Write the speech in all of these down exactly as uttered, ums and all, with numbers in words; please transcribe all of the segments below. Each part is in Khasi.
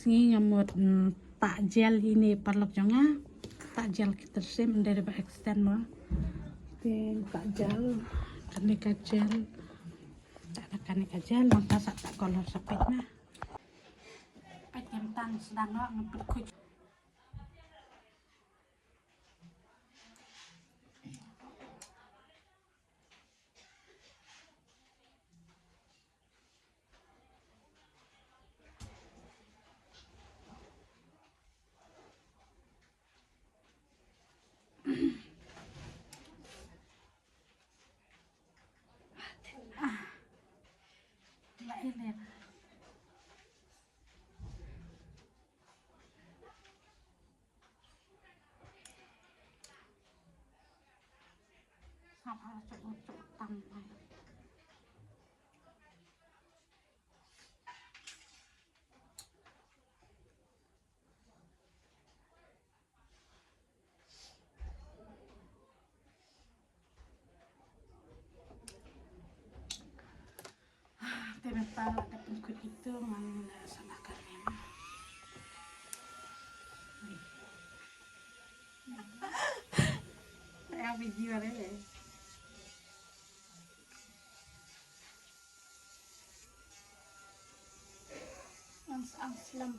Sngi nga mut, mm, tah gel ine paralok jong nga. Tah gel ki tyrsim, ym dei ba extend mo. Te tah gel, kane ka gel. Tah da kane ka gel, nangta sa tah color sa peit na. Peit ym tang sdang noh, nga peit khuid. Te mynta la dep pynkhuid ito, ngan la sa makan ïa ma. Ïa video re. Ngan sa ang slem.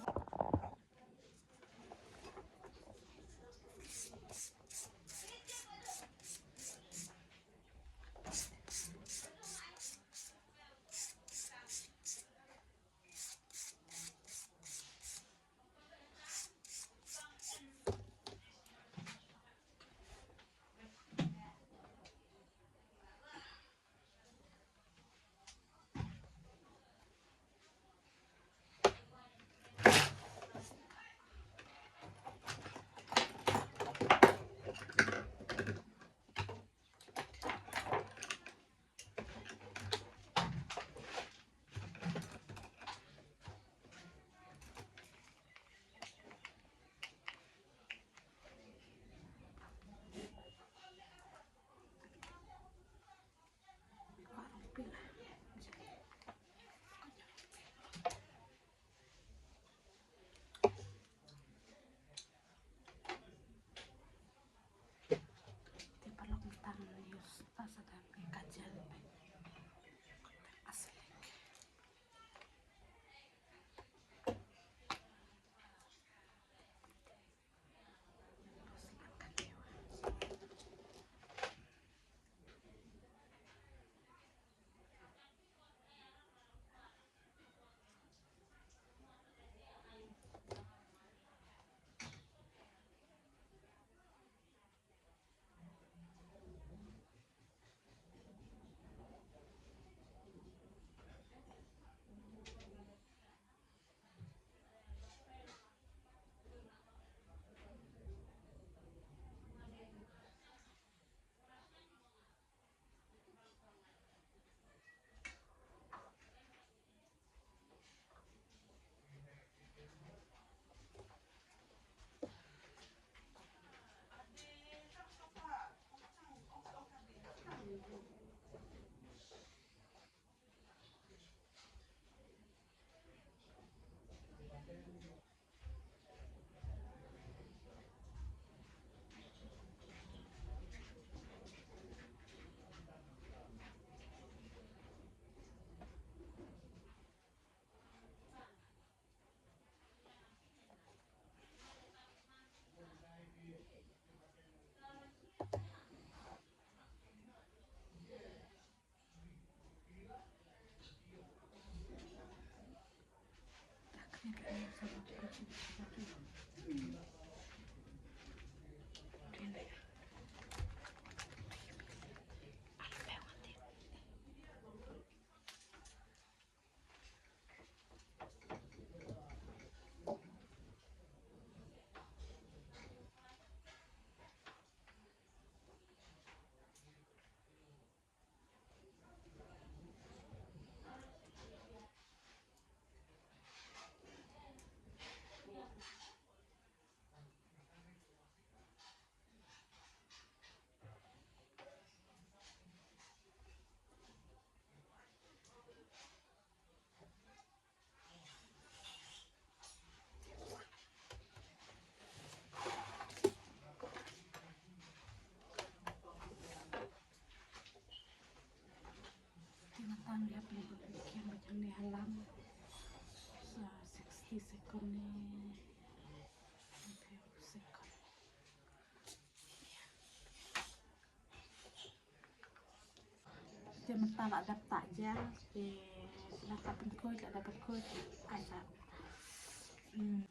Te paralok mynta ngan use ta sa da ka gel. Aslek. Ta la dep ta ja, te la ka pynkhuid, la dep pynkhuid. Ai ta. Hmm.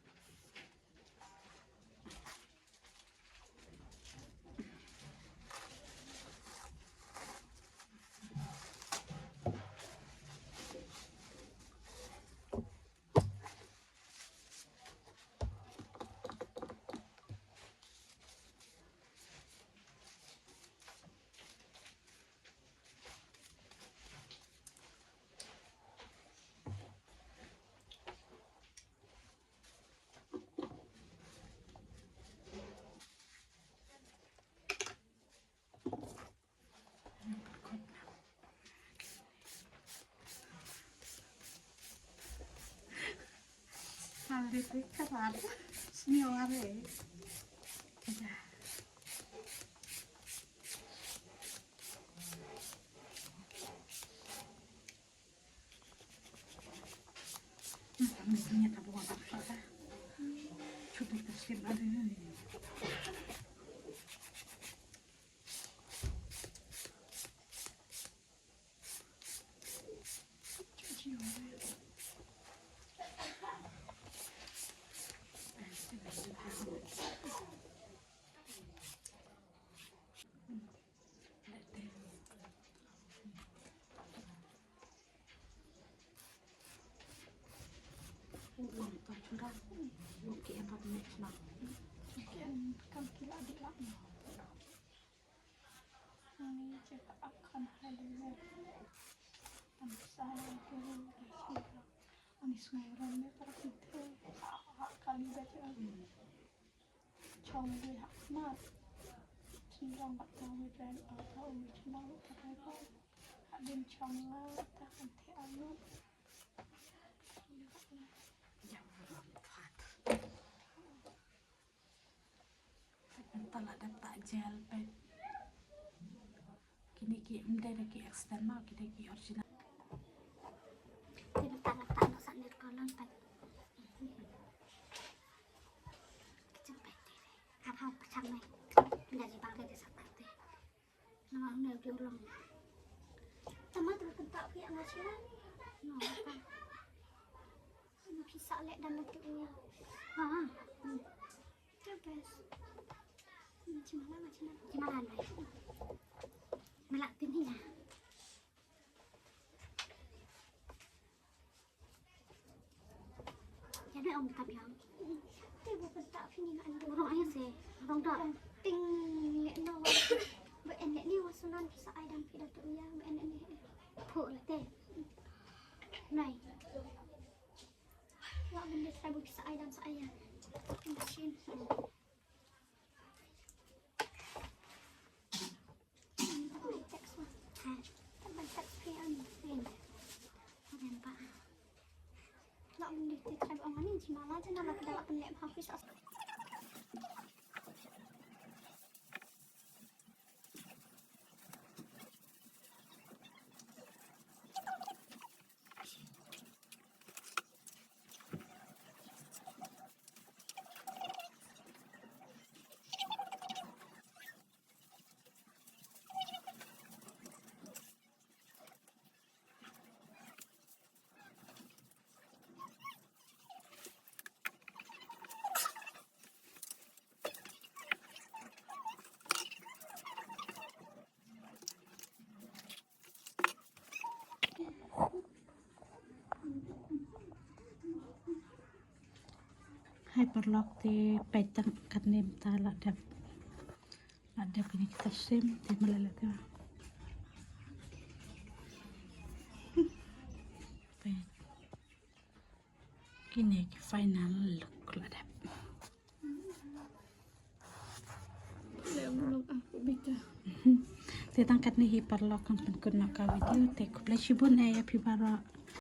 Mynta la dep ta gel peit. Kine ki ym dei da ki extend ma, ki dei ki original. Te mynta la ta noh sa nail color peit. Ki jong peit te. Ka phaw pyrshang nai. Ynda jubal ka jingsapat te. Namar une u dei u long. Tama tu kynta phi ïa nga shuwa. No, ta. Phi sah leh dam leh tu ïa. Ha, ha. Hmm. The best. Hmm, jingmala, jingmala. Jingmala, nai. Mala pynïa. Ïa dei ong tam ïa. Te bu pynta phi ni ngan. Rong ai se. Rong da. Ting ne no. Ba en ne ni wa sunan ki sa ai dang phi da tu ïa. Ba en ne. Phu la te. Nai. Wa ben de sai bu ki sa ai dang sa ai ïa. Machine. Hai paralok, te peit tang katne mynta la dep, la dep kine kita sim te ma la leh ka. Peit. Kine ki final look la dep. Te tang katne hi paralok, kan pynkut noh ka video. Te khublei shibun eh ïa phi baroh.